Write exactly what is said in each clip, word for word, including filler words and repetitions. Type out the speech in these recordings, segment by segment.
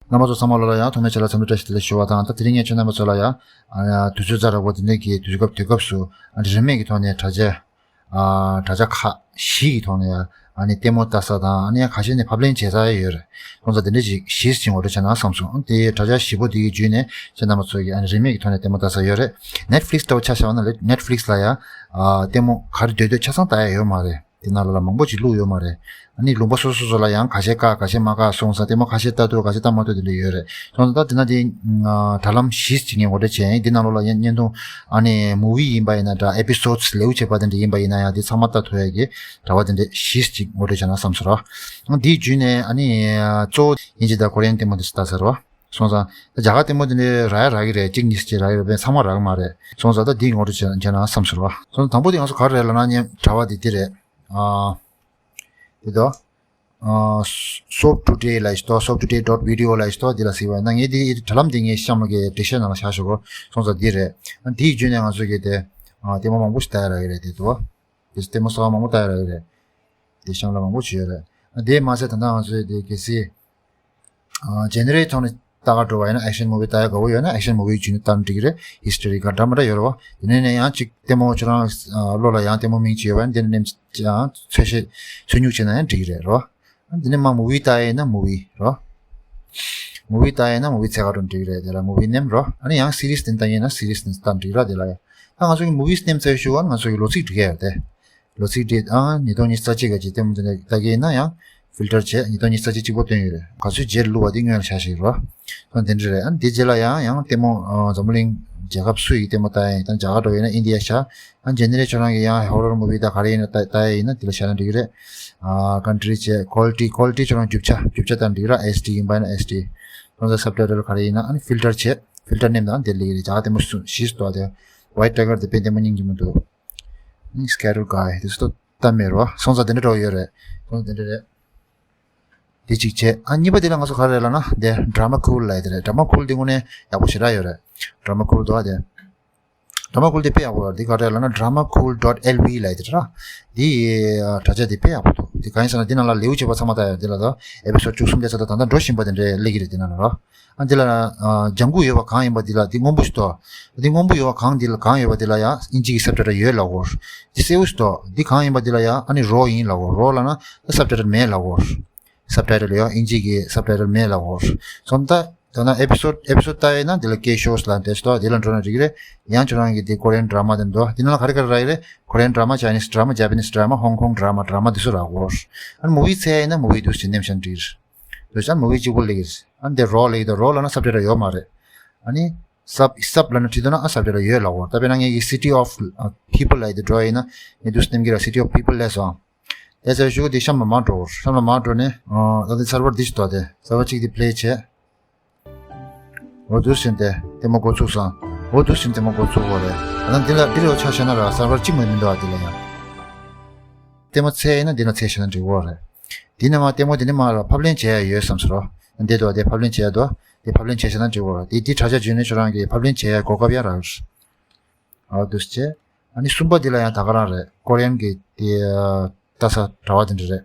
རྣམ་པ་ཚོ་ཚང་མ་ལོ་ལ་ཡང་ཐོག་མའི་ཆ་ལ་འཚམས་འདྲི་བཀྲ་ཤིས་བདེ་ལེགས་ཞུ་བ་དང་། ད་དེ་རིང་ངས་ཁྱེད་རྣམ་པ་ཚོ་ལ་ཡང་ཨ་དུས་ཚོད་ཛ་དྲག་པོ་དེ་འདྲ་གི་དུས་སྐབས་དུས་སྐབས་སུ་ཨ་རིན་མེད་ཀྱི་ཐོག་ནས་དྲ་རྒྱ་ཨ་དྲ་རྒྱ་ཁག་བཞི་གི་ཐོག་ནས་ཡང་ཨ་ནི་ལྟད་མོ་ལྟ་ས་དང་། ཨ་ནི་ཡང་ཁ་ཤས་ནས་ཕབ་ལེན་བྱེད་ས་ཡང་ཡོད་རེད། སོང་ཙང་དེ་འདྲ་ཅིག་གཞིས་ཅིག་ངོ་སྤྲོད་བྱས་ན་བསམ་སོང་། དེ་དྲ་རྒྱ་བཞི་པོ་དེ་གི་བརྒྱུད་ནས་ཁྱེད་རྣམ་པ་ཚོ་གིས་ཨ་ནི་རིན་མེད་ཀྱི་ཐོག་ནས་ལྟད་མོ་ལྟ་ས་ཡོད་རེད། Netflix་འདྲ་བོ་ཆ་བཞག་ན་ལེ་Netflix་ལ་ཡང་ཨ་ལྟད་མོ་ག་རེ་འདོད་འདོད་ཆ་ཚང་ལྟ་ཡ་ཡོད་མ་རེད། དེ་ནང་ལ་ལ་མང་པོ་ཅིག་བླུགས་ཡོད་མ་རེད། ཨ་ནི་ལུང་པ་སོ་སོ་སོ་ལ་ཡང་ཁ་ཤས་བཀག་ཁ་ཤས་མ་བཀག་སོང་ཙང་ལྟད་མོ་ཁ་ཤས་ལྟ་ཐུབ་ཁ་ཤས་ལྟ་མ་ཐུབ་དེ་འདྲ་ཡོད་རེད། སོང་ཙང་ད་དེ་ན་དེ་དྲ་ལམ་བཞི་ཅིག་ངས་ངོ་སྤྲོད་བྱས་ཡིན། དེ་ནང་ལོགས་ལ་ཡང་བརྙན་ཐུང་ཨ་ནི་movie་ཡིན་པ་ཡིན་ན་འདྲ། episodes་ལེའུ་བྱས་པ་དེ་འདྲ་ཡིན་པ་ཡིན་ན་ཡང་དེ་ཚང་མ་ལྟ་ཐུབ་ཡ་གི་དྲ་བ་དེ་འདྲ་བཞི་ཅིག་ངོ་སྤྲོད་བྱས་ན་བསམ་སོང་ར། དེའི་བརྒྱུད་ནས་ཨ་ནི་གཙོ་བོ་དབྱིན་ཇི་དང་ཀོ་རི་ཡན་ལྟད་མོ་དེ་ཚོ་ལྟ་ས་ར། སོང་ཙང་ད་རྒྱ་གར་ལྟད་མོ་དེ་འདྲ་རག་ཡ་རག་གི་རེད། གཅིག་གཉིས་ཅིག་རག་གི་རེད། ཚང་མ་རག་གི་མ་རེད། སོང་ཙང་ད་འདི་ངོ་སྤྲོད་བྱས་བྱས་ན་བསམ་ཟེར་བ། སོང་ཙང་དང་པོ་དེ་ང་ཚོ་ག་རེ་རེད་ལབ་ན་ཉེ་དྲ་བ་དེ་དེ་རེད། ཨ་དེ་དོ། ཨ་Soap Today་ལ་ཞིག་དོ། Soap Today dot video་ལ་ཞིག་དོ། འདི་ལ་གཟིགས་པ་ཡིན་ན་ངས་འདི་དྲ་ལམ་འདི་ངས་གཤམ་གྱི་འགྲེལ་བཤད་ནང་ལ་བཞག་ཞོག་གོ། སོང་ཙང་འདི་རེད། ཨ་འདིའི་བརྒྱུད་ནས་ང་ཚོ་གི་དེ་ཨ་ལྟད་མོ་མང་པོ་ཞིག་ལྟ་ཡ་རག་གི་རེད། དེ་དོ། དེ་ལྟད་མོ་གསར་པ་མང་པོ་ལྟ་ཡ་རག་གི་རེད། དེ་གཤམ་ལ་མང་པོ་ཞིག་ཡོད་རེད། ཨ་དེ་མ་ཟད་ད་ལྟ་ང་ཚོའི་དེ་གལ་སྲིད། ཨ་ཇེ་ནེ་རལ་ཐོག་ནས་ལྟ་ག་འགྲོ་བ་ཡིན་ན། ཨེག་ཤན་མུ་བི་ལྟ་ཡ་དགའ་བོ་ཡོད་ན་ཨེག་ཤན་མུ་བི་བརྒྱུད་ནས་ལྟ་ན་འགྲིག་གི་རེད། ཧི་སི་ཊོ་རི་ག་འདྲ་མི་འདྲ་ཡོད་རེད་བ། དེ་ནས་ནས་ཡང་ཅིག་ལྟད་མོ་ཁྱོད་རང་ཨ་བློ་ལ་ཡང་ལྟད་མོ་མིང་ཅིག་ཡོད་པ་ཡིན་ན་དེ་ནས་ནས་ཡང་འཚོལ་ཤེས་འཚོལ་སྙུག་བྱས་ན་ཡང་འགྲིག་གི་རེད་རོ། ཨ་དེ་ནས་མ་མུ་བི་ལྟ་ཡ་ཡིན་ན་མུ་བི་རོ། མུ་བི་ལྟ་ཡ་ཡིན་ན་མུ་བི་འཚོལ་ག་འགྲོ་འགྲིག་གི་རེད། དེ་ལ་མུ་བི་ནེམ་རོ། ཨ་ནི་ཡང་སི་རིས་དེ་ལྟ་ཡ་ཡིན་ན་སི་རིས་དེ་ལྟ་འགྲིག་ར། དེ་ལ་ཡང་ད་ང་ཚོ་གི་མུ་བིས་ནེམ་འཚོལ་ཞུ་བ་ང་ཚོ་གི་ལོ་ཚིགས་འགྲིག་གི་ཡོད་དེ། ལོ་ཚིགས་འདི་ཨང་ཉིས་སྟོང་ཉི་ཤུ་རྩ་གཅིག་ག་ཅིག་ལྟད་མོ་འདི་འདྲ་ལྟ་གི་ཡིན་ན་ཡང་ཕིལ་ཊར་བྱས་ཉིས་སྟོང་ཉི་ཤུ་རྩ་གཅིག་གཅིག་པོ་སྟོན་ཡོད་རེད། ག་ཚོད་རྗེས་བླུགས་པ་འདི་སྔོན་ལ་བཞག་ཞིག་རོ། ཨང་དེ་འདྲ་རེད། ཨ་འདི་རྗེས་ལ་ཡང་ཡང་ལྟད་མོ་ཨང་འཛམ་བུ་གླིང་རྒྱལ་ཁབ་སུ་ཡི་ལྟད་མོ་ལྟ་ཡ་ཡིན་ད་རྒྱ་གར་འགྲོ་ཡིན་ན་ཨིན་ཌི་ཡ་བཞག་ཨང་ཇེ་ནེ་རལ་ཁྱོད་རང་གི་ཡང་ཧོ་རར་མུ་བི་དང་ག་རེ་ཡིན་ན་ལྟ་ལྟ་ཡ་ཡིན་ན་འདི་ལ་བཞག་ན་འགྲིག་གི་རེད། ཨ་ཀན་ཊི་རི་བྱས་ཀོ་ལི་ཊི་ཀོ་ལི་ཊི་ཁྱོད་རང་རྒྱུ་ཆ་རྒྱུ་ཆ་ལྟ་འགྲིག་ར། ཨེཆ་ཌི་ཡིན་པ་ཡིན་ན་ཨེཆ་ཌི། ཁོང་ཚོ་སབ་ཊའི་ཊལ་ག་རེ་ཡིན་ན་ཨ་ནི་ཕིལ་ཊར་བྱས་ཕིལ་ཊར་ནེམ་དང་འདི་ལ་ཡིན་རེད། རྒྱ་གར་ལྟད་མོ་སུ་ཤིས་ཏོ་དེ་ཝའི་ཊི་ཊའི་གར་དེ་དཔེ་ལྟད་མོ་སྙིང་རྗེ་མོ་འདུག་ཨ་ནི་སི་ཀེ་ཊར་གྷའི་དེ་ཚོ་ལྟ་མེད་རོ། སོང་ཙང་དེ་འདྲ་འགྲོ་ཡོད་རེད། སོང་ཙང་དེ་འདྲ་རེད། དེ་གཅིག་བྱས། ཨ་གཉིས་པ་དེ་ལ་ང་ཚོ་ག་རེ་ལབ་ན་དེ་ཌ་ར་མ་ཁུལ་ལབ་ཡ་དེ་རེད། ཌ་ར་མ་ཁུལ་དེ་དངོས་གནས་ཡག་པོ་ཞེ་དྲག་ཡོད་རེད། ཌ་ར་མ་ཁུལ་དོ་དེ། ཌ་ར་མ་ཁུལ་དེ་དཔེ་ཡག་པོ་རེད། དེ་ག་རེ་ལབ་ན་drama cool dot L V་ལབ་ཡ་དེ་རེད། དེ་དྲ་རྒྱ་དེ་དཔེ་ཡག་པོ་འདུག་དེ་གང་ཡིན་ཟེར་ན་དེ་ནང་ལ་ལེའུ་བྱས་པ་ཚང་མ་ལྟ་ཡ་དེ་ལ་དོ། ཨེ་པི་སོ་ཌི་བཅུ་གསུམ་སླེབས་ཚར། ད་ད་ལྟ་འགྲོ་བཞིན་པ་དེ་འདྲ་སླེབས་ཀྱི་རེད་དེ་ནང་ལ་རོ། ཨ་འདི་ལ་ཨ་ལྗང་གུ་ཡོད་པ་གང་ཡིན་པ་འདི་ལ་འདི་སྔོན་པོ་ཞིག་འདུག་འདི་སྔོན་པོ་ཡོད་པ་གང་འདི་ལ་གང་ཡོད་པ་འདི་ལ་ཡང་དབྱིན་ཇི་གི་སབ་ཊའི་ཊལ་ཡོད་ལབ་དགོས། འདི་སེར་པོ་ཞིག་འདུག་འདི་གང་ཡིན་པ་འདི་ལ་ཡང་ཨ་ནི་རོ་ཡིན་ལབ་དགོས། རོ་ལབ་ན་སབ་ཊའི་ཊལ་མེད་ལབ་དགོས། སབ་ཊའི་ཊལ་ཡང་དབྱིན་ཇི་གི་སབ་ཊའི་ཊལ་མེད་ལབ་དགོས། སོང་ད་ད་ན་ཨེ་པི་སོ་ཌི་ཨེ་པི་སོ་ཌི་ལྟ་ཡིན་ན་འདི་ལ་ཀེ་ཤོས་ལབ་འདི་ཞིག་འདུག་འདི་ལ་འགྲོ་ན་འགྲིག་གི་རེད། ཡང་ཁྱོད་རང་གི་འདི་ཀོ་རི་ཡན་ཌ་ར་མ་དེ་འདུག་འདི་ནང་ལ་ག་རེ་ག་རེ་རག་གི་རེད། Korean drama, Chinese drama, Japanese drama, Hong Kong drama, drama་འདི་ཚོ་རག་གོ། ཨ་ནི་མུ་བི་འཚོལ་ཡ་ཡིན་ན་མུ་བི་འདུག་སེ་ནེམ་བཞག་འགྲིག་རེད། འདུག་སེ་ཨ་ནི་མུ་བི་གཅིག་པོ་སླེབས་ཀྱི་རེད། ཨ་ནི་དེ་རོ་ལབ་ཀྱི་འདུག་རོ་ལབ་ན་སབ་ཊའི་ཊལ་ཡོད་མ་རེད། ཨ་ནི་སབ་སབ་ལབ་ན་བྲིས་འདུག་ན་ཨ་སབ་ཊའི་ཊལ་ཡོད་ལབ་གོ། ད་དཔེར་ན་ངས་ཀྱི་City of People ལབ་ཡ་དེ་འགྲོ་ཡ་ཡིན་ན་ངས་འདུག་སེ་ནེམ་གྱི་ར། City of People སླེབས་སོང་། སླེབས་ཚར་གཞུག་དེ་གཤམ་ལ་མར་འགྲོ། གཤམ་ལ་མར་འགྲོ་ནས་ཨ་ད་དེ་སར་བར་འདི་ཞིག་འདུག་དེ་སར་བར་གཅིག་དེ་པི་ལེ་བྱས། འོ་འདུག་སེ་དེ་ལྟད་མོ་འགོ་ཚུགས་སོང་། འོ་འདུག་སེ་ལྟད་མོ་འགོ་ཚུགས་པ་རེད། ཨ་ནི་འདི་ལ་འདི་ལ་ཆ་བཞག་ན་ར་སར་བར་གཅིག་མ་མི་འདུག་ཨ། འདི་ལ་ཡང་ལྟད་མོ་འཚོལ་ཡ་ཡིན་ན་འདི་ན་འཚོལ་བཞག་ན་འགྲིག་གོ་རེད། འདི་ནས་མར་ལྟད་མོ་འདི་ནས་མར་ལ་ཕབ་ལེན་བྱེད་ཡ་ཡོད་བསམ་ཟེར་རོ། འདི་འདུག་དེ་ཕབ་ལེན་བྱེད་ཡ་འདུག་དེ་ཕབ་ལེན་བྱས་ཤེ་ན་འགྲིག་གོ་རེད། དེ་འདི་དྲ་རྒྱ་བརྒྱུད་ནས་ཁྱོད་རང་གིས་ཕབ་ལེན་བྱེད་ཡ་གོ་སྐབས་ཡང་རག་རེད། འོ་འདུག་སེ་བྱས། ཨ་ནི་གསུམ་པ་འདི་ལ་ཡང་ད་ག་རང་རེད། ཀོ་རི་ཡན་གྱི་དེ་ལྟ་ས་དྲ་བ་དེ་འདྲ་རེད།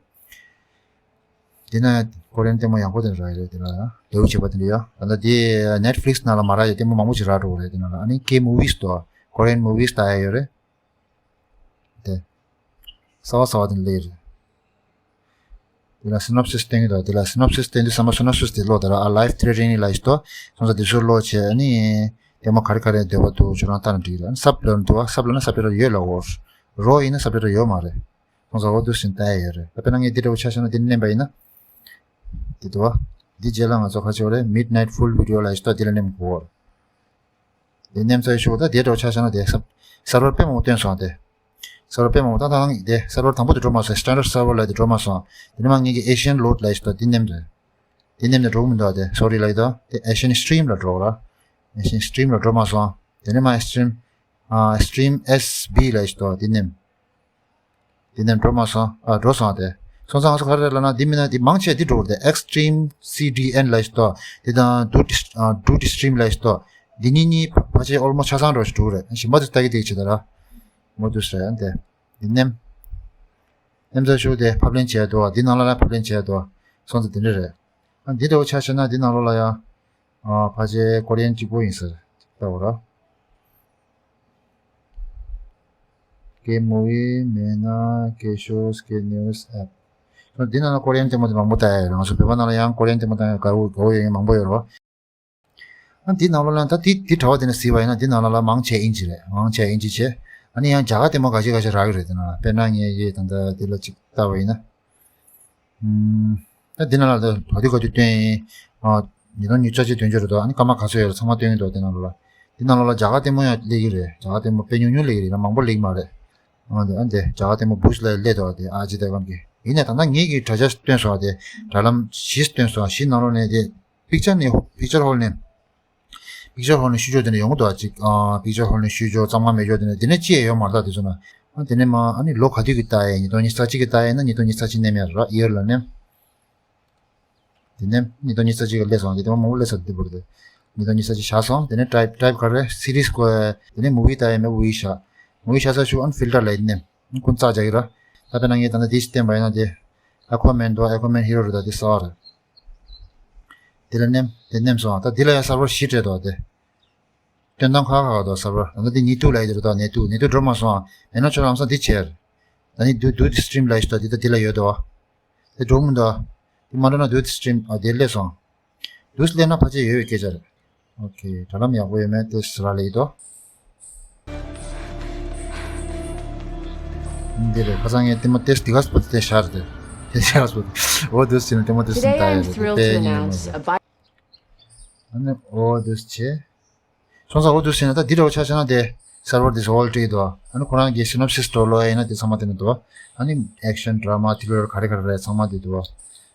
དེ་ན་ཀོ་རི་ཡན་ལྟད་མོ་ཡག་པོ་དེ་འདྲ་རག་གི་རེད། དེ་ལ་ཡང་ལེའུ་བྱས་པ་དེ་འདྲ་ཡོད། ད་ལྟ་དེ་Netflix་ནང་ལ་མ་རག་ཡ་ལྟད་མོ་མང་པོ་ཞིག་རག་འགྲོ་གི་རེད། དེ་ནང་ལ་ཨ་ནི་K movies་དོ། Korean movies་ལྟ་ཡ་ཡོད་རེད། དེ། གསར་བ་གསར་བ་དེ་ལས་རེད། དེ་ལ་སི་ནོབ་སིས་སྟོན་གྱི་འདུག་དེ་ལ་སི་ནོབ་སིས་སྟོན་དུས་ཙམ་པ་སི་ནོབ་སིས་དེ་ཀློག་དེ་ལ་ཨ་life threatening་ལབ་ཞིག་འདུག་སོང་ཙང་དེ་ཚོ་ཀློག་བྱས་ཨ་ནི། ལྟད་མོ་ག་རེ་ག་རེ་འདོད་པ་འདུག་ཁྱོད་རང་ལྟ་ན་འགྲིག་རེད། ཨ་ནི་སབ་ལབ་འདུག་བ། སབ་ལབ་ན་སབ་ཊའི་ཊལ་ཡོད་ལབ་དགོས། རོ་ཡིན་ན་སབ་ཊའི་ཊལ་ཡོད་མ་རེད། སོང་ཙང་འོ་འདུག་སེ་ལྟ་ཡ་ཡོད་རེད། ད་དཔེར་ན་ངས་འདི་འདྲ་བོ་ཆ་བཞག་ན་འདི་མནན་པ་ཡིན་ན། འདི་འདུག་བ། འདི་རྗེས་ལ་ང་ཚོ་ག་རེ་བྱེད་དགོས་རེད། Midnight Full Video་ལབ་ཞིག་འདུག་དེ་ལ་མནན་དགོས། དེ་མནན་ཚར་ཞོར་ད་དེ་འདྲ་བོ་ཆ་བཞག་ན་དེ་སབ་སར་བར་དཔེ་མང་པོ་བཏོན་སོང་དེ། སར་བར་དཔེ་མང་པོ་ད་ད་དེ་སར་བར་དང་པོ་དེ་འགྲོ་མ་སོང་། Standard Server་ལབ་དེ་འགྲོ་མ་སོང་། དེ་ནས་མར་ངེད་ཀྱི་Asian Load་ལབ་ཞིག་འདུག་དེ་མནན་རེད། དེ་མནན་ནས་འགྲོ་གི་མི་འདུག་དེ་སོ་རི་ལབ་ཀྱི་འདུག་དེ་Asian Stream་ལ་འགྲོ་ར། Asian Stream་ལ་འགྲོ་མ་སོང་། དེ་ནས་མར་Stream་ཨ་Stream S B་ལབ་ཞིག་འདུག་དེ་མནན། དེ་ནས་འགྲོ་མ་སོང་། ཨ་འགྲོ་སོང་དེ། སོང་ཙང་ང་ཚོ་ག་རེ་ལབ་ན་འདི་མིན་ན་འདི་མང་ཆེ་འདི་འགྲོ་རེད། Extreme C D N་ལབ་ཞིག་འདུག་དེ་དང་Duty ཨ་Duty Stream་ལབ་ཞིག་འདུག་འདི་གཉིས་གཉིས་ཕ་ཕལ་ཆེར་almost་ཆ་ཚང་འགྲོ་ཞིག་འགྲོ་རེད། གཞན་པ་དེ་ལྟ་གི་བསྡད་ཀྱི་ད་ར། མོ་དུས་རེད་དེ། འདི་མནན། མནན་ཚར་ཞོར་དེ་ཕབ་ལེན་བྱས་འདུག་འདི་ནང་ལ་ལ་ཕབ་ལེན་བྱས་འདུག་སོང་ཙང་དེ་འདྲ་རེད། ཨ་འདི་འདྲ་བོ་ཆ་བཞག་ན་འདི་ནང་ལོགས་ལ་ཡང་ཨ་ཕལ་ཆེར་ཀོ་རི་ཡན་གཅིག་པོ་ཡིན་ཟེར་ལྟ་བུ་ར། K movie མེད་ན་K shows K news app། འདི་ནང་ལ་ཀོ་རི་ཡན་ལྟད་མོ་དེ་མང་པོ་ལྟ་ཡ་ཡོད་རེད། ང་ཚོ་བོད་པ་ནང་ལ་ཡང་ཀོ་རི་ཡན་ལྟད་མོ་ལྟ་ཡ་དགའ་བོ་དགའ་བོ་ཡོད་མཁན་མང་པོ་ཡོད་རེད་བ། ཨ་འདི་ནང་ལོགས་ལ་ད་འདི་འདི་དྲ་བ་དེ་ནས་གཟིགས་པ་ཡིན་ན་འདི་ནང་ལོགས་ལ་མང་ཆེ་ཨིན་ཇི་རེད། མང་ཆེ་ཨིན་ཇི་བྱས། ཨ་ནི་ཡང་རྒྱ་གར་ལྟད་མོ་འགའ་ཤས་འགའ་ཤས་རག་གི་རེད། དེ་ནང་ལ་དཔེར་ན་ངས་ཡེ་ད་ལྟ་འདི་ལ་གཅིག་ལྟ་བ་ཡིན་ན། ཨུམ། ད་འདི་ནང་ལ་ད་ག་དུས་ག་དུས་སྟོན་ཡིན། ཨ་ཉིས་སྟོང་ཉི་ཤུ་རྩ་གཅིག་སྟོན་རྒྱུ་རེད་དོ། ཨ་ནི་སྐར་མ་ག་ཚོད་ཡོད་རེད་ཚང་མ་སྟོན་གྱི་འདུག་དེ་ནང་ལོགས་ལ། དེ་ནང་ལོགས་ལ་རྒྱ་གར་ལྟད་མོ་ཡང་སླེབས་ཀྱི་རེད། རྒྱ་གར་ལྟད་མོ་དཔེ་ཉུང་ཉུང་སླེབས་ཀྱི་རེད་ལ་མང་པོ་སླེབས་ཀྱི་མ་རེད། ཨ་འདི་ཨ་འདི་རྒྱ་གར་ལྟད་མོ་བུ་ཤི་ལ་སླེབས་འདུག་དེ་ཨ་ཇི་དེ་གམ་གྱི་ཡིན་ནའི་ད་ལྟ་ངེད་ཀྱི་དྲ་རྒྱ་སྟོན་སོང་བ་དེ་དྲ་ལམ་བཞི་སྟོན་སོང་བ་བཞི་ནང་ལོགས་ནས་དེ་པིག་ཅར་ནས་པིག་ཅར་ཧོལ་ནས་པིག་ཅར་ཧོལ་ནས་ཤུ་ཅོ་དེ་ནས་ཡོང་གི་འདུག་ཅིག་ཨ་པིག་ཅར་ཧོལ་ནས་ཤུ་ཅོ་གཙང་མ་མེད་ཅོ་དེ་ནས་དེ་ནས་ཅི་ཡང་ཡོད་མ་རེད། ད་དེ་ཚོ་ན་ཨ་དེ་ནས་མ་ཨ་ནི་ལོ་ག་དུས་ཀྱི་ལྟ་ཡས་ཉིས་སྟོང་ཉི་ཤུ་རྩ་གཅིག་གི་ལྟ་ཡས་ན་ཉིས་སྟོང་ཉི་ཤུ་རྩ་གཅིག་ནས་མེད་ར་ཡར་ལ་ནས། དེ་ནས་ཉིས་སྟོང་ཉི་ཤུ་རྩ་གཅིག་གི་སླེབས་སོང་། དེ་དེ་མ་མང་པོ་སླེབས་ས་དེ་བུར་དེ། ཉིས་སྟོང་ཉི་ཤུ་རྩ་གཅིག་བཞག་སོང་། དེ་ནས་ཊའིབ་ཊའིབ་ག་རེ་སི་རིས་ཀོ་དེ་ནས་མུ་བི་ལྟ་ཡས་མེད་མུ་བི་བཞག་མུ་བི་བཞག་ས་ཤུ་ཨན་ཕིལ་ཊར་ལ་ཡིན་ནས་ཁོང་རྩ་རྒྱག་གི་ར། ད་དཔེར་ན་ངས་ད་ལྟ་དེ་ཞིག་བསྟན་པ་ཡིན་ན་དེ་ཨ་ཁོ་མན་འདུག་ཨ་ཁོ་མན་ཧི་རོ་རེད། ད་དེ་གསར་བ་རེད། དེ་ལ་ནེམ་དེ་ནེམ་སོང་། ད་འདི་ལ་ཡང་སར་བར་བཞི་སྤྲད་འདུག་དེ། སྟོན་སྟངས་ཁག་ཁག་འདུག་སར་བར་ད་ལྟ་འདི་ཉིས་ཐུག་ལ་ཡོད་རེད། ད་ཉིས་ཐུག་ཉིས་ཐུག་འགྲོ་མ་སོང་། མེད་ན་ཁྱོད་རང་ས་འདི་བྱས། ད་ནི་do do the stream ལ་ཡོད་ད་འདི་ད་འདི་ལ་ཡོད་དོ། དེ་འགྲོ་མི་འདུག་དེ་མ་འགྲོ་ན་do the stream ཨ་དེ་སླེབས་སོང་། དུས་སླེབས་ན་ཕལ་ཆེར་ཡོད་པའི་སྐད་ཆ་རེད། ཨོ་ཁེ། དྲ་ལམ་ཡག་པོ་ཡོད་མེད་དེ་ཟེར་བ་ལས་ཡིན་དོ། འདི་རེད། ཁ་སང་ངས་ལྟད་མོ་ཏེས་འདི་ག་སྤོ་ཏེ་ཤར་ཏེ་ཏེ་ཤར་སྤོ་ཏེ་འོ་དུས་ཟིན་ལྟད་མོ་དུས་ཟིན་ད་ཡོད་རེད་དཔེ་ཉེ་མོ་རེད། ཨ་ནི་འོ་དུས་ཆེ། སོང་ཙང་འོ་དུས་ཟིན་ད་འདི་འདྲ་བོ་ཆ་བཞག་ན་དེ་སར་བར་དེ་ཚོ་ཨོལ་ཏྲི་འདུག་ཨ་ནི་ཁོ་རང་གི་སི་ནོབ་སིས་འགྲོ་ལོ་ཡིན་ན་དེ་ཚང་མ་དེ་ནི་འདུག་ཨ་ནི་ཨེག་ཤན་ཌ་ར་མ་ཐི་རི་ལར་ག་རེ་ག་རེ་རེད་ཚང་མ་དེ་འདུག་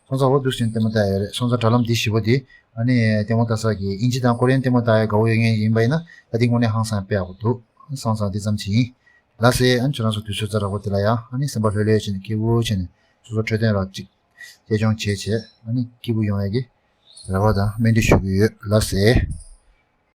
སོང་ཙང་འོ་དུས་ཟིན་ལྟད་མོ་ད་ཡོད་རེད། སོང་ཙང་དྲ་ལམ་འདི་བཞི་པོ་འདི་ཨ་ནི་ལྟད་མོ་ལྟ་ས་གི་དབྱིན་ཇི་དང་ཀོ་རི་ཡན་ལྟད་མོ་ལྟ་ཡ་དགའ་བོ་ཡོད་མཁན་ཡིན་པ་ཡིན་ན་ད་འདི་དངོས་གནས་ཧང་སང་དཔེ་ཡག་པོ་འདུག་སོང་ཙང་འདི་ཙམ་ཞིག་ཡིན། ལགས་སེ། ཨ་ནི་ཁྱོད་རང་ཚོ་དུས་ཚོད་ཙ་རག་པོ་དེ་ལ་ཡང་ཨ་ནི་སེམས་པ་ལྷོད་ལྷོད་བྱས་ནས་སྐྱིད་པོ་བྱས་ནས་སོ་སོ་འཕྲོད་བསྟེན་རག་ཅིག་གཅེས་སྐྱོང་བྱས་བྱས་ཨ་ནི་སྐྱིད་པོ་ཡོང་ཡ་གི་རེ་བ་དང་སྨོན་འདུན་ཞུ་གི་ཡོད། ལགས་སེ།